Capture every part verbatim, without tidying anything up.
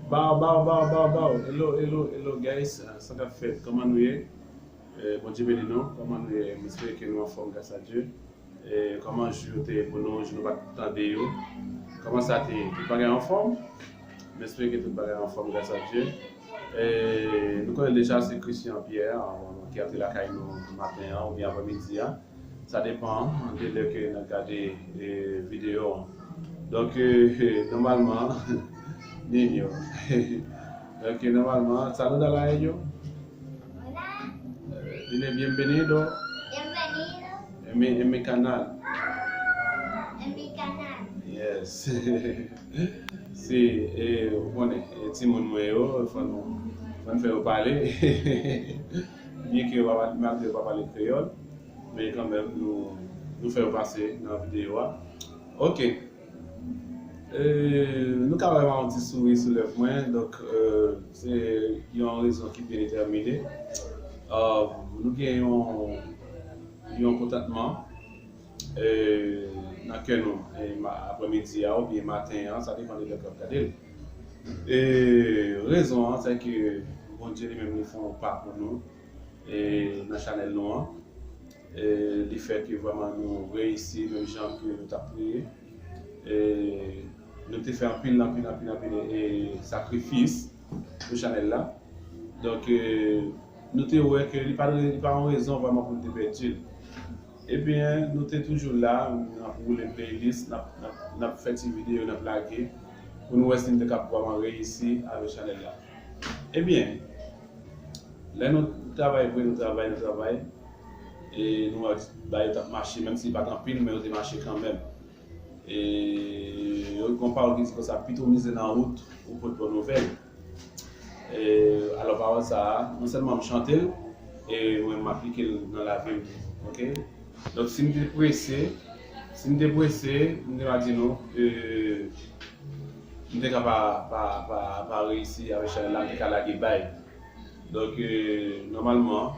Bow, bow, bow, bow, bow. Hello, hello, hello, guys. Ah, sa k ap fèt? Kòman nou ye? Eh, Bondye beni nou. Kòman nou ye? M espere ke nou anfòm, gras a Dye. Eh, kòman jou yo te ye pou nou? Jou nou pa t tande yo. Kòman sa te ye? Tout bagay anfòm? M espere ke tout bagay anfòm, gras a Dye. Eh, nou konnen deja se Christian Pierre, ah, ki ap te lakay nou maten an oubyen aprèmidi a. Sa depann de lè ke n ap gade, eh, videyo an. Donk, eh, nòmalman, niño. Donk, nòmalman, saluda a ellos. Hola. Eh, dile bienvenido. Bienvenido. En mi, en mi canal. En mi canal. Yes. Se, eh, ou konnen, eh, timoun mwen yo, fò nou, fò n fè yo pale. Byen ke yo pa, malgre yo pa pale kreyòl, men kanmenm, nou, nou fè yo pase nan videyo a. Ok. Eh, nou ka wè yon ti souri sou lèv mwen, donk, eh, se yon rezon ki byen detèmine. Ah, nou gen yon, yon kontantman, eh, nan kè nou, eh, ma-, aprèmidi a oubyen maten an, sa depann de lè w ap gade l. E rezon an, se ke Bondye li menm li fè yon pa pou nou, e nan chanèl nou an. E li fè ke vrèman nou reyisi menm jan ke nou t ap priye. E nou te fè anpil, anpil, anpil, anpil, e sakrifis pou chanèl la. Donk, e nou te wè ke li pa, li pa yon rezon vrèman pou nou te pèdi l. Ebyen, nou te toujou la, n ap woule playlist, n ap, n ap, n ap fè ti videyo, n ap lage, pou nou wè si n te kab vrèman reyisi avèk chanèl la. Ebyen, lè nou travay vre, nou travay, nou travay, e nou wè bagay yo t ap mache, menm si li pa t anpil, men yo te mache kanmenm. E yo gon pawòl ki di konsa, pito mize nan wout, ou pot bon nouvèl. E, alò, pawòl sa a, non sèlman m chante l, e mwen m aplike l nan lavi m tou. Ok? Donk, si m te prese, si m te prese, m te va di nou, e, m te ka pa, pa, pa, pa reyisi avèk chanèl la, m te ka lage bay. Donk, e, nòmalman,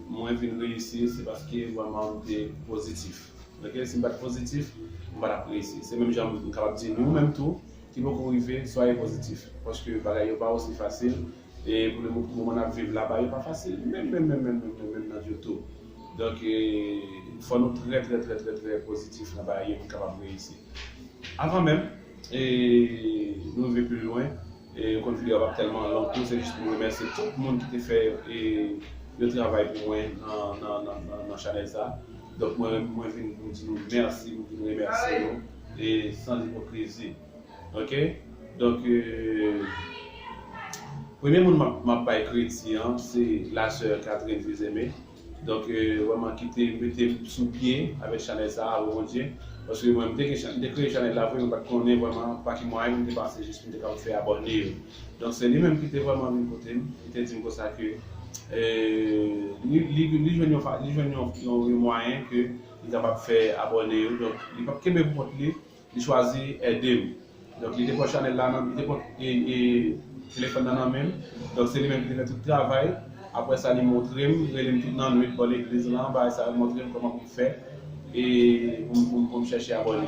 mwen vin reyisi, se paske vrèman m te pozitif. Ok, si m pa t pozitif, m pa t ap reyisi. Se menm jan m kapab di nou menm tou, ki poko rive, soyez positif. Paske bagay yo pa osi fasil, e pou le mo-, moman n ap viv la, bagay yo pa fasil, menm, menm, menm, menm, menm, menm, menm nan ditou. Donk, e, fò nou trè, trè, trè, trè, trè pozitif nan bagay yo pou n kapab reyisi. Avan menm, e, nou rive pi lwen, e, m konn videyo a p ap tèlman long tou, se jis pou m remèsye tout moun ki te fè, e, yo travay pou mwen nan, nan, nan, nan, nan chanèl sa. Donk, mwen, mwen vin pou m di nou mèsi, mwen vin remèsye nou, e, san ipokrizi. Ok? Donk, e, premye moun m ap, m ap bay kredi an, se la sè Catherine Fils-Aimé. Donk, e, vrèman ki te mete m sou pye avèk chanèl sa a, o Bondye. Paske mwen, m te gen chan-, m te kreye chanèl la vre, mwen pa t konnen vrèman pa ki mwayen pou m te pase jis pou m te kapab fè abòne yo. Donk, se li menm ki te vrèman vin kote m, li te di m konsa ke, e, li, li, li jwenn yon fa-, li jwenn yon, yon, yon mwayen ke li kapab fè abòne yo. Donk, li p ap kenbe pou kont li, li chwazi ede m. Donk, li te pran chanèl la nan, li te pran, e, e, telefòn nan nan men m. Donk, se li menm ki te fè tout travay. Apre sa, li montre m, rele m tout nan nwit bò legliz lan, bagay sa, li montre m kòman pou m fè, e pou m, pou m, pou m chèche abòne.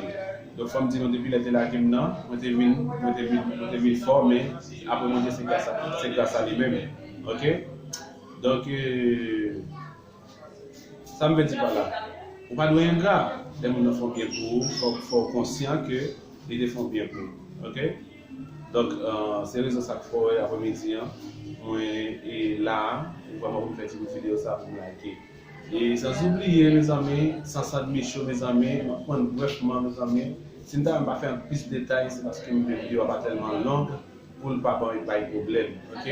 Donk, fò m di nou, depi lè te lage m nan, mwen te vin, mwen te vin, mwen te vin fò, men apre mwen di se gras a, se gras a li menm. Ok? Donk, e, Sa m vle di pa la, ou pa dwe engra. Lè moun nan fè yon byen pou ou, fò, fò w konsyan ke li te fè yon byen pou ou. Ok? Donk, eh, se rezon sa k fè w wè aprèmidi an, mwen, e, la a, e vrèman pou m fè ti bout videyo sa pou m like. E sans oubliye, mezanmi, Sansann Micho, mezanmi, m ap pran brèfman, mezanmi. Si m ta, m pa fè plis detay, se paske m vle videyo a pa tèlman long. Pou l pa bay, bay pwoblèm, ok?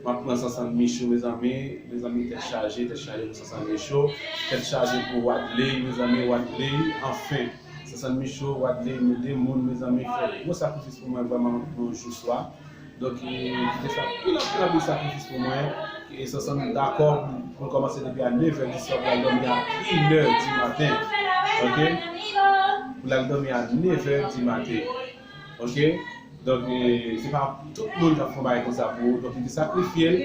M ap pran Sansann Micho, mezanmi, mezanmi, tèt chaje, tèt chaje pou Sansann Micho, tèt chaje pou Wadley, mezanmi, Wadley, anfen, Sansann Micho, Wadley, nou de moun, mezanmi, fè gwo sakrifis pou mwen vrèman nan yon jou swa. Donk, e, li te fè anpil, anpil, anpil sakrifis pou mwen. E Sansann dakò pou, pou l kòmanse depi a nevè di swa pou l al dòmi a inè di maten, ok? Pou l al dòmi a nevè di maten. Ok? Donk, e, se pa tout moun k ap fè yon bagay konsa pou ou. Donk, li te sakrifye l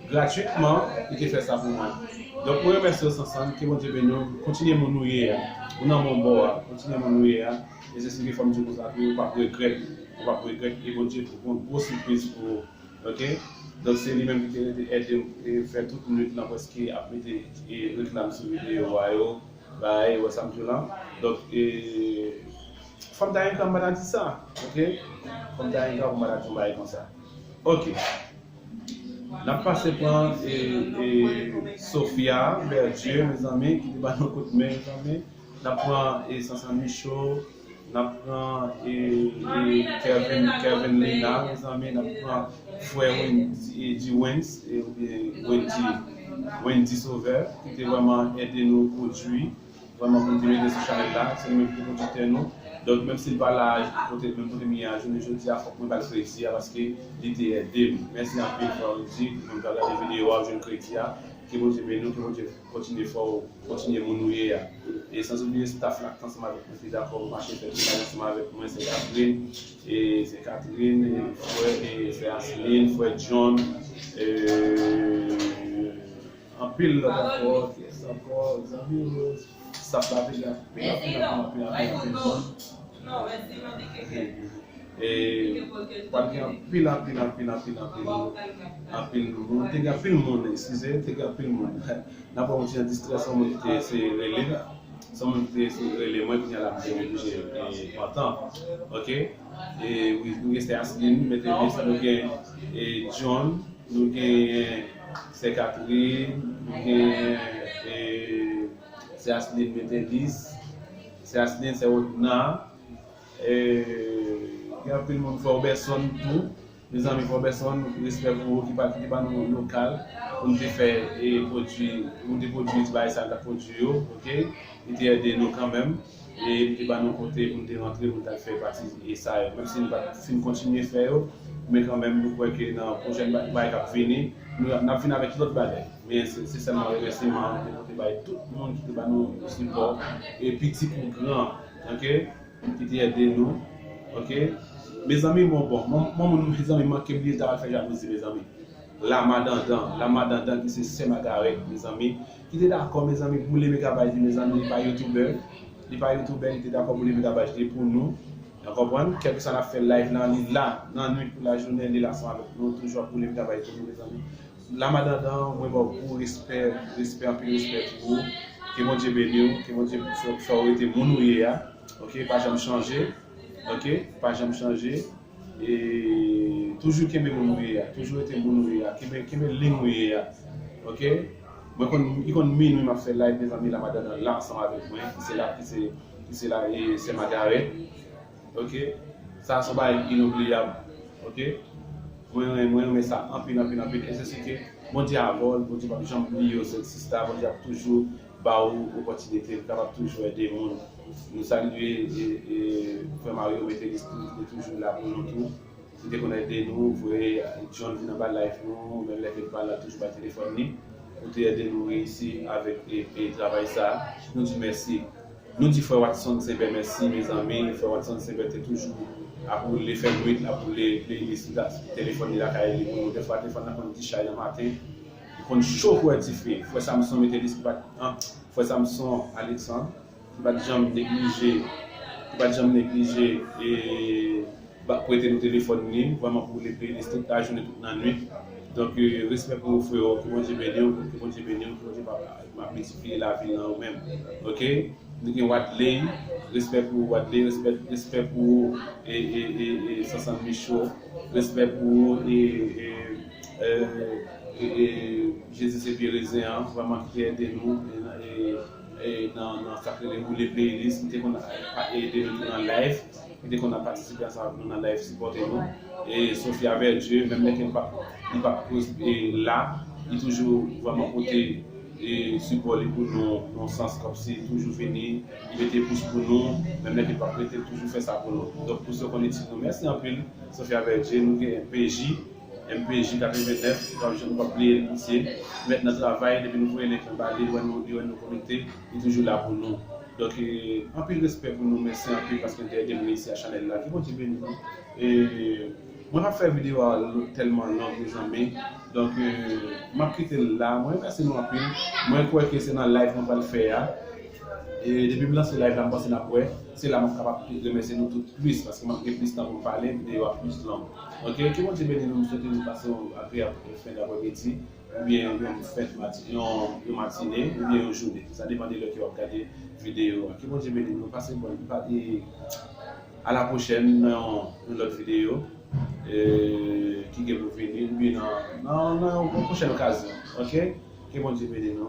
gratwitman, li te fè sa pou mwen. Donk, mwen remèsye w, Sansann, ke Bondye beni w. Kontinye moun ou ye a. Ou nan bon bò a. Kontinye moun ou ye a. E se sa ki fè m di w konsa, ke ou p ap regrèt. Ou p ap regrèt e Bondye pou yon gwo sipriz pou ou. Ok? Donk, se li menm ki te rete ede m e fè tout nwit lan prèske ap mete e reklam sou videyo a yo. Bagay, wè sa m di w lan. Donk, e, fò m ta gen kan m pa ta di sa. Ok? Fò m ta gen kan pou m pa ta di yon bagay konsa. Ok. N ap pase pran e, e, Sophia Berdieu, mezanmi, ki te ba nou kout men, mezanmi. N ap pran e Sansan Micho, n ap pran e, e Kevin, Kevin Lina, mezanmi, n ap pran frè Wendy, e, G Wens, e, oubyen Wendy, Wendy Sauveur, ki te vrèman ede nou pwodui. Vrèman, pou nou te mete sou chanèl la, se nou menm ki te pwodiktè nou. Donk, menm si l pa la kote, menm kote m ye a, jounen jodi a, fòk mwen ba l kredi a, paske li te ede m. Mèsi anpil, frè Wendy, pou moun k ap gade videyo a, jwenn kredi a. Ke Bondye beni w, ke Bondye kontinye fè w, kontinye moun ou ye a. E san oubliye staff la, ki ansanm avèk mwen, ki dakò mache fè travay ansanm avèk mwen, se Catherine, e se Catherine, e frè, e sè Asline, frè John, e anpil lòt ankò, kiyès ankò, zanmi yo, staff la te gen anpil, anpil, anpil, anpil, anpil, anpil moun. E, pral gen anpil, anpil, anpil, anpil, anpil, anpil moun. Te gen anpil moun, eskize, te gen anpil moun. N ap wè yon ti jan distrè, se yon moun ki te eseye rele, se yon moun ki te eseye rele mwen, kounye a la m te oblije, e, pantan. Ok? E, wi, nou gen sè Asline, Metelis, nou gen, e, John, nou gen sè Catherine, nou gen, e, sè Asline, Metelis, sè Asline, sè Odna, e, gen anpil moun, frè Robertson tou. Mezanmi, frè Robertson, respè pou ou ki pa, ki te ba nou lokal pou nou te fè, e, pwodui, pou nou te pwodui ti bagay sa, nou t ap pwodui yo, ok? Li te ede nou kanmenm, e li te ba nou kote pou nou te rantre, pou nou t al fè pati, e sa yo. Menm si nou pa t fin kontinye fè yo, men kanmenm, nou kwè ke nan pwochèn ba-, bagay k ap vini, nou, n ap vin avèk lòt bagay. Men se, se sèlman remèsiman pou nou te bay tout moun ki te ba nou sipò, e piti kou gran, ok? Ki te ede nou. Ok? Mezanmi, bon, bon, mwen, mwen, moun, mezanmi, manke bliye ta al fè jalouzi, mezanmi. Lamadandan, Lamadandan ki se sè Magarèt, mezanmi, ki te dakò, mezanmi, boule megabay li, mezanmi, li pa youtubè. Li pa youtubè, li te dakò boule megabay li pou nou. Ou konprann? Kèlkeswa n ap fè live lan, li la, nan nwit kou lajounen, li la ansanm avèk nou, toujou ap boule megabay pou nou, mezanmi. Lamadandan, mwen ba w gwo respè, respè, anpil respè pou ou. Ke Bondye beni w, ke Bondye fè, fè w rete moun ou ye a. Ok, pa janm chanje. Ok, pa janm chanje. E toujou kenbe moun ou ye a, toujou rete moun ou ye a, kenbe, kenbe liy ou ye a. Ok? Mwen konn, li konn minwi m ap fè live, mezanmi, Lamadandan la ansanm avèk mwen, ki se la, ki se, ki se la, e, sè Magarèt. Ok? Sa se yon bagay inoubliyab. Ok? Mwen, mwen, mwen renmen sa anpil, anpil, anpil. E se si ke Bondye avè w, Bondye p ap janm bliye w, sè, sista, Bondye ap toujou ba ou opòtinite, ou kapab toujou ede moun. Nou salye, e, e, frè Mario Metelis tou, ki te toujou la pou nou tou. Li te konn ede nou, voye John vin anba live nou, menm lè ke l pa la, toujou bay telefòn li, pou te ede nou reyisi avèk, e, e, travay sa a. Nou di mèsi. Nou di frè Watson Senbè mèsi, mezanmi. Frè Watson Senbè te toujou ap woule, fè nwit, ap woule playlist li, telefòn li lakay li pou nou. Dèfwa telefòn nan konn dechay nan maten. Li konn cho kou dife. Frè Samson Metelis ki pa t, an, frè Samson Alexandre, ki pa t janm neglije, ki pa t janm neglije, e, ba, prete nou telefòn li, vrèman pou woule playlist tout lajounen, tout lannwit. Donk, e, respè pou ou, freo, ke Bondye beni w, ke Bondye beni w, ke Bondye pa, pa, pa miltipliye lavi w lan ou menm. Ok? Nou gen Wadley, respè pou ou, Wadley, respè, respè pou ou, e, e, e, e, Sansan Micho, respè pou ou, e, e, e, e, e, Jezi se pye rezen an, vrèman ki te ede nou, e, e, e, nan, nan sa k rele woule playlist, ki te konn ede nou tou nan live, ki te konn ap patisipe ansanm avèk nou nan live, sipòte nou. E Sophia Verdier, menm lè ke li p ap, li p ap poz-, e, la, li toujou vrèman pote, e, sipò li pou nou, nan sans kòmsi li toujou vini, li mete pous pou nou, menm lè ke li p ap rete, li toujou fè sa pou nou. Donk, pou sa w konn itil nou, mèsi anpil, Sophia Verdier, nou gen M P J, M P J katrevennnèf, w ap jwenn, w ap bliye misye, mèt nan travay, depi nou voye link lan ba li, li wè nou, li wè nou konekte, li toujou la pou nou. Donk, e, anpil respè pou nou, mèsi anpil paske nou te ede m reyisi a chanèl la. Ke Bondye beni nou. E, mwen p ap fè videyo a lo-, tèlman long, mezanmi. Donk, e, m ap kite l la. Mwen remèsye nou anpil. Mwen kwè ke se nan live mwen pral fè a. E depi m lanse live la, m panse n ap wè. Se la m ap kapab remèsye nou tout plis, paske m ap gen plis tan pou m pale, videyo a plis long. Ok, ke Bondye beni nou, m swete nou pase yon agreyab fen dapremidi, oubyen yon fen mati, yon, yon matine, oubyen yon jounen. Sa depann de lè ke w ap gade videyo a. Ke Bondye beni nou, pase bòn, pa, e, a la pwochèn nan yon, yon lòt videyo, e, ki gen pou vini, oubyen nan, nan, nan yon pwochèn okazyon. Ok? Ke Bondye beni nou.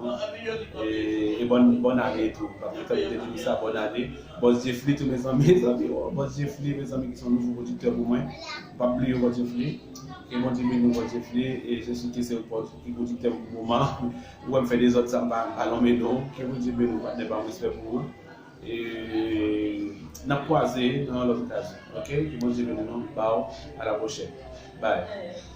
E, e bòn, bòn ane tou. Pa gen tan pou te di sa, bòn ane. Bòs Jeffly tou, mezanmi, mezanmi, oh, Bòs Jeffly, mezanmi, ki se yon nouvo pwodiktè pou mwen. Pa bliye Bòs Jeffly. Ke Bondye beni w, Bòs Jeffly. E Jezi ki se pwod-, ki pwodiktè pou moman. Ou wè m fè dezòd sa, m pa, m pa lonmen non. Ke Bondye beni w, patnè pa m, respè pou ou. E n ap kwaze nan yon lòt okazyon. Ok? Ke Bondye beni nou. Bye. A la pwochèn. Bye.